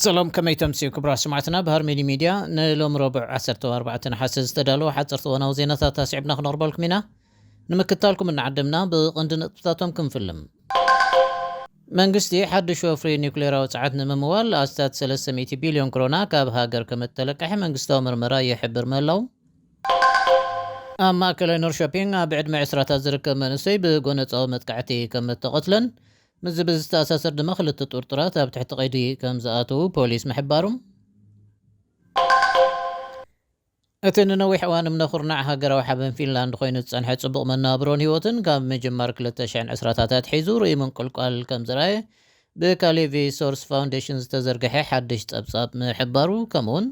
ሰላም፣ ከመይ ተምስዩ ክቡራት ሰማዕትና? ብሃርሜዲ ሚድያ ንሎሚ ረቡዕ ዓሰርተ ኣርባዕተ ነሓሰ ዝተዳለወ ሓፀርቲ እዋናዊ ዜናታት ኣስዒብና ክነቕርበልኩም ኢና። ንምክታልኩም እናዓደምና ብቐንዲ ነጥብታቶም ክንፍልም። መንግስቲ ሓድሽ ወፍሪ ኒውክሌራዊ ጸዓት ንምምዋል ኣስታት ሰለስተ ሚእቲ ቢልዮን ክሮና ካብ ሃገር ከም እተለቀሐ መንግስታዊ መርመራ ይሕብር ምህላው። ኣብ ማእከላይ ኖርሾፒንግ ኣብ ዕድመ ዕስራታት ዝርከብ መንእሰይ ብጎነጻዊ መጥቃዕቲ ከም እተቐትለን ምስዚ ብዝተኣሳሰር ድማ ክልተ ጥርጡራት ኣብ ትሕቲ ቀይዲ ከም ዝኣተዉ ፖሊስ ምሕባሩ። እቲ ንነዊሕ እዋን እምነ ኩርናዕ ሃገራዊ ሓበን ፊንላንድ ኮይኑ ዝጸንሐ ጽቡቕ መነባብሮን ህይወትን ካብ ምጅማር ክልተ ሽሕን ዕስራታት ኣትሒዙ ርእዩ ምንቁልቋል ከም ዝረኣየ ብካሌቪ ሶርስ ፋውንዴሽን ዝተዘርግሐ ሓድሽ ጸብጻብ ምሕባሩ፣ ከምኡውን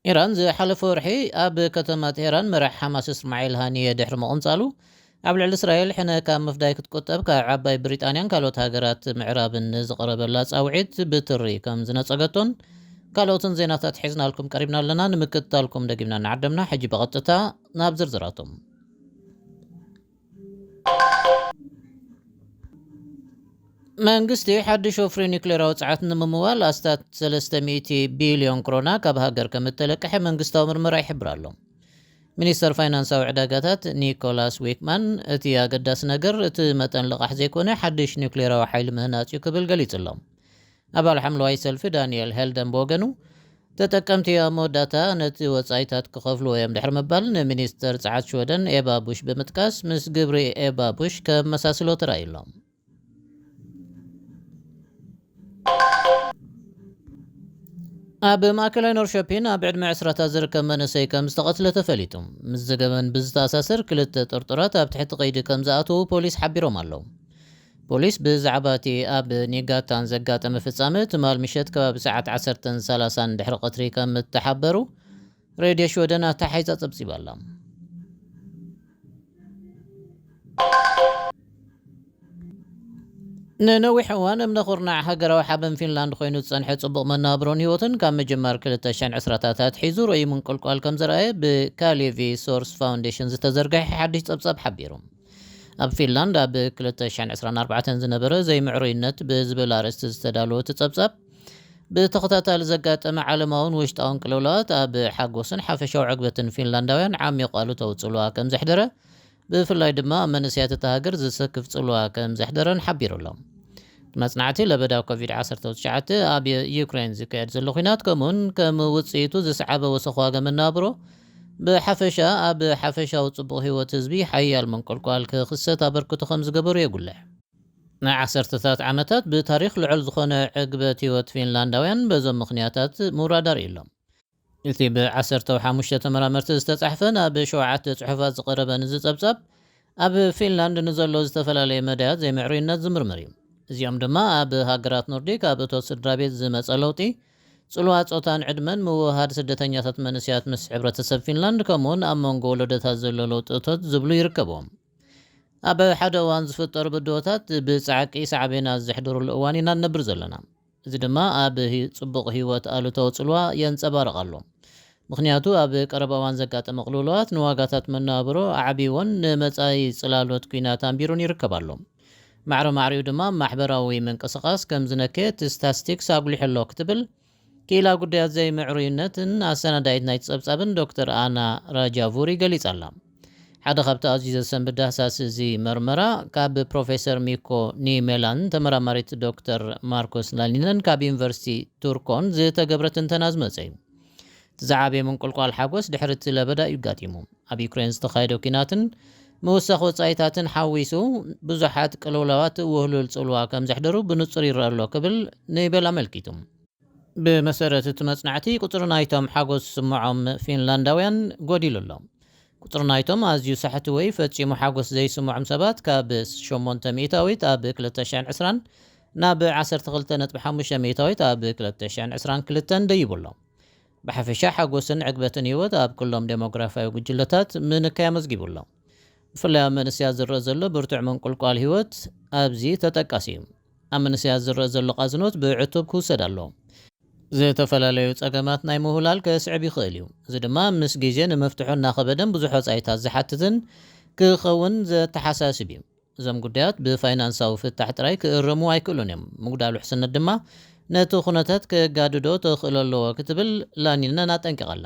ኢራን ዝሓለፈ ወርሒ ኣብ ከተማ ቴሄራን መራሕ ሓማስ እስማዒል ሃኒየ ድሕሪ ምቕንጻሉ ኣብ ልዕሊ እስራኤል ሕነ ካብ ምፍዳይ ክትቁጠብ ካብ ዓባይ ብሪጣንያን ካልኦት ሃገራት ምዕራብን ዝቐረበላ ጻውዒት ብትሪ ከም ዝነጸገቶን ካልኦትን ዜናታት ሒዝናልኩም ቀሪብና ኣለና። ንምክትታልኩም ደጊምና እናዓደምና፣ ሕጂ ብቐጥታ ናብ ዝርዝራቶም። መንግስቲ ሓድሽ ወፍሪ ኒውክሌራዊ ጸዓት ንምምዋል ኣስታት ሰለስተ ሚእቲ ቢልዮን ክሮና ካብ ሃገር ከም እተለቀሐ መንግስታዊ ምርመራ ይሕብር ኣሎ። ሚኒስተር ፋይናንሳዊ ዕዳጋታት ኒኮላስ ዊክማን፣ እቲ ኣገዳሲ ነገር እቲ መጠን ልቓሕ ዘይኮነ ሓድሽ ኒውክሌራዊ ሓይሊ ምህናጽ እዩ ክብል ገሊጹ ኣሎ። ኣባል ሓምለዋይ ሰልፊ ዳንኤል ሄልደን ብወገኑ፣ ተጠቀምቲ ኣብ መወዳእታ ነቲ ወጻኢታት ክኸፍልዎ እዮም ድሕሪ ምባል፣ ንሚኒስተር ጸዓት ሽወደን ኤባ ቡሽ ብምጥቃስ፣ ምስ ግብሪ ኤባ ቡሽ ከመሳስሎ ተራእዩ ኣሎ። ኣብ ማእከላይ ኖርሾፒን ኣብ ዕድመ ዕስራታት ዝርከብ መንእሰይ ከም ዝተቐትለ ተፈሊጡ። ምስ ዘገበን ብዝተኣሳሰር ክልተ ጥርጡራት ኣብ ትሕቲ ቀይዲ ከም ዝኣተዉ ፖሊስ ሓቢሮም ኣለዉ። ፖሊስ ብዛዕባ እቲ ኣብ ኒጋታን ዘጋጠመ ፍጻመ ትማል ምሸት ከባቢ ሰዓት ዓሰርተን ሰላሳን ድሕሪ ቀትሪ ከም እተሓበሩ ሬድዮ ሽወደን ኣተሓሒዛ ጸብጺባ ኣላ። ንነዊሕ እዋን እምነ ኩርናዕ ሃገራዊ ሓበን ፊንላንድ ኮይኑ ዝጸንሐ ጽቡቕ መነባብሮን ህይወትን ካብ ምጅማር ክልተ ሽሕን ዕስራታት ኣትሒዙ ርእዩ ምንቁልቋል ከም ዘርኣየ ብካሌቪ ሶርስ ፋውንዴሽን ዝተዘርግሐ ሓድሽ ጸብጻብ ሓቢሩ። ኣብ ፊንላንድ ኣብ ክልተ ሽሕን ዕስራን ኣርባዕተን ዝነበረ ዘይምዕሩይነት ብዝብል ኣርእስቲ ዝተዳለወ እቲ ጸብጻብ፣ ብተኸታታሊ ዘጋጠመ ዓለማውን ውሽጣውን ቅልውላዋት ኣብ ሓጎስን ሓፈሻዊ ዕግበትን ፊንላንዳውያን ዓሚቑ ኣሉታዊ ጽልዋ ከም ዘሕደረ፣ ብፍላይ ድማ ኣብ መንእሰያት እታ ሃገር ዝሰክፍ ጽልዋ ከም ዘሕደረን ሓቢሩ ኣሎ። እቲ መጽናዕቲ ለበዳ ኮቪድ ዓሰርተ ትሽዓተ፣ ኣብ ዩክሬን ዝካየድ ዘሎ ኲናት፣ ከምኡውን ከም ውጽኢቱ ዝሰዓበ ወሰኽ ዋጋ መነባብሮ፣ ብሓፈሻ ኣብ ሓፈሻዊ ጽቡቕ ህይወት ህዝቢ ሓያል መንቆልቋል ክኽሰት ኣበርክቶ ከም ዝገበሩ የጉልሕ። ንዓሰርተታት ዓመታት ብታሪኽ ልዑል ዝኾነ ዕግበት ህይወት ፊንላንዳውያን በዞም ምኽንያታት ምውራድ ኣርእዩ ኣሎ። እቲ ብዓሰርተ ሓሙሽተ ተመራመርቲ ዝተጻሕፈን ኣብ ሸውዓተ ጽሑፋት ዝቐረበን እዚ ጸብጻብ፣ ኣብ ፊንላንድ ንዘሎ ዝተፈላለየ መዳያት ዘይምዕሩይነት ዝምርምር እዩ። እዚኦም ድማ ኣብ ሃገራት ኖርዲክ ኣብ እቶት ስድራ ቤት ዝመጸ ለውጢ፣ ጽልዋ ጾታን ዕድመን፣ ምውህሃድ ስደተኛታት መንእሰያት ምስ ሕብረተሰብ ፊንላንድ፣ ከምኡውን ኣብ መንጎ ወለዶታት ዘሎ ለውጢ እቶት ዝብሉ ይርከብዎም። ኣብ ሓደ እዋን ዝፍጠሩ ብድሆታት ብጻዕቂ ሳዕቤናት ዘሕድሩሉ እዋን ኢና ንነብር ዘለና። እዚ ድማ ኣብ ህይ-፣ ጽቡቕ ህይወት ኣሉታዊ ጽልዋ የንጸባርቕ ኣሎ። ምኽንያቱ ኣብ ቀረባ እዋን ዘጋጠመ ቅልውላዋት ንዋጋታት መነባብሮ ኣዕብይዎን ንመጻኢ ጽላሎት ኲናት ኣንቢሩን ይርከብ ኣሎ። ማዕረ ማዕሪኡ ድማ ማሕበራዊ ምንቅስቓስ ከም ዝነከየ እቲ ስታስቲክስ ኣጉሊሑ ኣሎ ክትብል ክኢላ ጉዳያት ዘይምዕሩይነትን ኣሰናዳኢት ናይቲ ጸብጻብን ዶክተር ኣና ራጃ ቡሪ ገሊጻ ኣላ። ሓደ ካብቲ ኣዝዩ ዘሰንብድ ዳህሳስ እዚ መርመራ፣ ካብ ፕሮፌሰር ሚኮ ኒሜላን ተመራማሪት ዶክተር ማርኮስ ላሊነን ካብ ዩኒቨርሲቲ ቱርኮን ዝተገብረ ትንተና ዝመጸ እዩ። እቲ ዝዓበየ ምንቁልቋል ሓጎስ ድሕሪ እቲ ለበዳ እዩ ኣጋጢሙ። ኣብ ዩክሬን ዝተኻየደ ኲናትን ምውሳኽ ወጻኢታትን ሓዊሱ፣ ብዙሓት ቅልውላዋት ውህሉል ጽልዋ ከም ዘሕደሩ ብንጹር ይረአ ኣሎ ክብል ኒቤል ኣመልኪቱ። ብመሰረት እቲ መጽናዕቲ፣ ቁጽሪ ናይቶም ሓጎስ ዝስምዖም ፊንላንዳውያን ጎዲሉ ኣሎ። ቁጽሪ ናይቶም ኣዝዩ ሳሕቲ ወይ ፈጺሙ ሓጎስ ዘይስምዖም ሰባት ካብ ሸሞንተ ሚእታዊት ኣብ ክልተ ሽሕን ዕስራን ናብ ዓሰርተ ክልተ ነጥቢ ሓሙሽተ ሚእታዊት ኣብ ክልተ ሽሕን ዕስራን ክልተን ደይቡ ኣሎ። ብሓፈሻ ሓጎስን ዕግበትን ህይወት ኣብ ኩሎም ዴሞግራፍያዊ ጉጅለታት ምንካይ ኣመዝጊቡ ኣሎ። ብፍላይ ኣብ መንእሰያት ዝረአ ዘሎ ብርቱዕ ምንቁልቋል ህይወት ኣብዚ ተጠቃሲ እዩ። ኣብ መንእሰያት ዝረአ ዘሎ ቃዝኖት ብዕቱብ ክውሰድ ኣለዎ። ዝተፈላለዩ ጸገማት ናይ ምውህላል ከስዕብ ይኽእል እዩ። እዚ ድማ ምስ ግዜ ንመፍትሑ እናኸበደን ብዙሕ ወጻኢታት ዝሓትትን ክኸውን ዘተሓሳስብ እዩ። እዞም ጉዳያት ብፋይናንሳዊ ፍታሕ ጥራይ ክእረሙ ኣይክእሉን እዮም። ምጉዳል ውሕስነት ድማ ነቲ ኩነታት ከጋድዶ ተኽእሎ ኣለዎ ክትብል ላኒነን ኣጠንቂቓ ኣላ።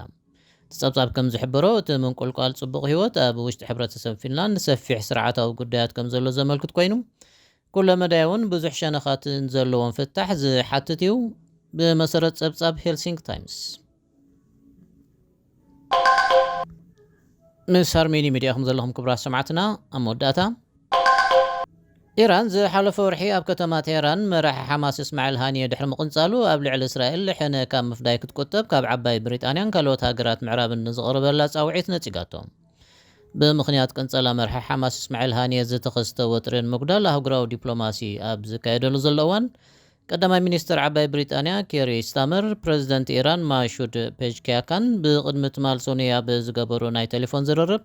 እቲ ጸብጻብ ከም ዝሕብሮ፣ እቲ ምንቁልቋል ጽቡቕ ህይወት ኣብ ውሽጢ ሕብረተሰብ ፊንላንድ ሰፊሕ ስርዓታዊ ጉዳያት ከም ዘሎ ዘመልክት ኮይኑ፣ ኩለ መዳያውን ብዙሕ ሸነኻትን ዘለዎም ፍታሕ ዝሓትት እዩ፣ ብመሰረት ጸብጻብ ሄልሲንክ ታይምስ። ምስ ሃርሜኒ ሚድያ ኢኹም ዘለኹም ክቡራት ሰማዕትና። ኣብ መወዳእታ፣ ኢራን ዝሓለፈ ወርሒ ኣብ ከተማ ቴህራን መራሒ ሓማስ እስማዒል ሃኒየ ድሕሪ ምቕንጻሉ፣ ኣብ ልዕሊ እስራኤል ሕነ ካብ ምፍዳይ ክትቁጠብ ካብ ዓባይ ብሪጣንያን ካልኦት ሃገራት ምዕራብን ንዝቐረበላ ጻውዒት ነጺጋቶ። ብምኽንያት ቅንጸላ መራሒ ሓማስ እስማዒል ሃኒየ ዝተኸስተ ወጥሪ ንምጉዳል ኣህጉራዊ ዲፕሎማሲ ኣብ ዝካየደሉ ዘሎ እዋን፣ ቀዳማይ ሚኒስትር ዓባይ ብሪጣንያ ኬሪ ስታመር፣ ፕሬዚደንት ኢራን ማሹድ ፔጅኪያካን ብቕድሚ ትማል ሶኑይ ኣብ ዝገበሩ ናይ ቴሌፎን ዝርርብ፣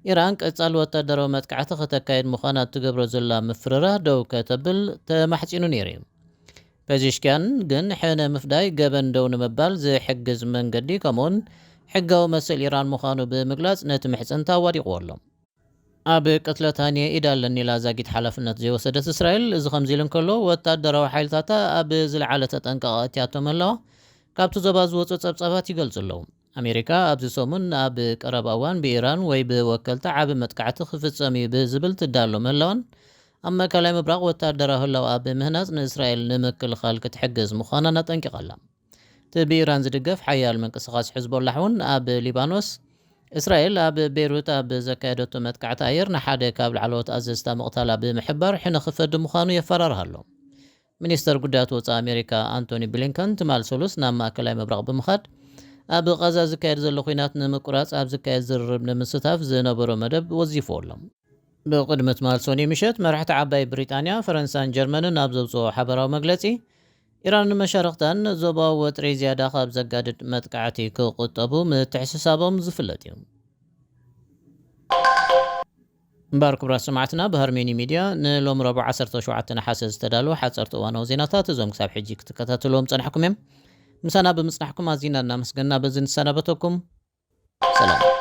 ኢራን ቀጻሊ ወታደራዊ መጥቃዕቲ ከተካይድ ምዃና እትገብሮ ዘላ ምፍርራህ ደው ከተብል ተማሕጺኑ ነይሩ እዩ። ፔዜሽኪያን ግን ሕነ ምፍዳይ ገበን ደው ንምባል ዝሕግዝ መንገዲ፣ ከምኡውን ሕጋዊ መሰል ኢራን ምዃኑ ብምግላጽ፣ ነቲ ምሕጽንታ ኣዋዲቕዎ ኣሎ። ኣብ ቅትለት ሃኒየ ኢድ ኣለኒ ኢላ ዛጊት ሓላፍነት ዘይወሰደት እስራኤል፣ እዚ ከምዚ ኢሉ እንከሎ፣ ወታደራዊ ሓይልታታ ኣብ ዝለዓለ ተጠንቀቕ ኣእትያቶ ምህላዋ ካብቲ ዞባ ዝወጹ ጸብጻባት ይገልጹ ኣለዉ። ኣሜሪካ ኣብዚ ሰሙን ኣብ ቀረባ እዋን ብኢራን ወይ ብወከልታ ዓቢ መጥቃዕቲ ክፍጸም እዩ ብዝብል ትዳሎ ምህላዋን፣ ኣብ ማእከላይ ምብራቕ ወታደራዊ ህላወኣ ብምህናጽ ንእስራኤል ንምክልኻል ክትሕግዝ ምዃናን ኣጠንቂቓ ኣላ። እቲ ብኢራን ዝድገፍ ሓያል ምንቅስቓስ ሕዝቦላሕ እውን ኣብ ሊባኖስ፣ እስራኤል ኣብ ቤይሩት ኣብ ዘካየደቶ መጥቃዕቲ ኣየር ንሓደ ካብ ላዕለዎት ኣዘዝታ ምቕታላ ብምሕባር፣ ሕነ ክፈዲ ምዃኑ የፈራርህ ኣሎ። ሚኒስተር ጉዳያት ወጻኢ ኣሜሪካ ኣንቶኒ ብሊንከን ትማል ሰሉስ ናብ ማእከላይ ምብራቕ ብምኻድ፣ ኣብ ቓዛ ዝካየድ ዘሎ ኲናት ንምቁራጽ ኣብ ዝካየድ ዝርርብ ንምስታፍ ዝነበሮ መደብ ወዚፍዎ ኣሎ። ብቕድሚ ትማል ሶኑይ ምሸት፣ መራሕቲ ዓባይ ብሪጣንያ፣ ፈረንሳን ጀርመንን ኣብ ዘውጽኦ ሓበራዊ መግለጺ፣ ኢራንን መሻርኽታን ዞባዊ ወጥሪ ዝያዳ ካብ ዘጋድድ መጥቃዕቲ ክቑጠቡ ምትሕስሳቦም ዝፍለጥ እዩ። እምበኣር ክቡራት ሰማዕትና፣ ብሃርሜኒ ሚድያ ንሎሚ ረቡዕ ዓሰርተ ሸውዓተ ነሓሰ ዝተዳለወ ሓጸርቲ እዋናዊ ዜናታት እዞም ክሳብ ሕጂ ክትከታተልዎም ጸናሕኩም እዮም። ምሳና ብምጽናሕኩም ኣዚና እናመስገና በዚ ንሰናበተኩም። ሰላም።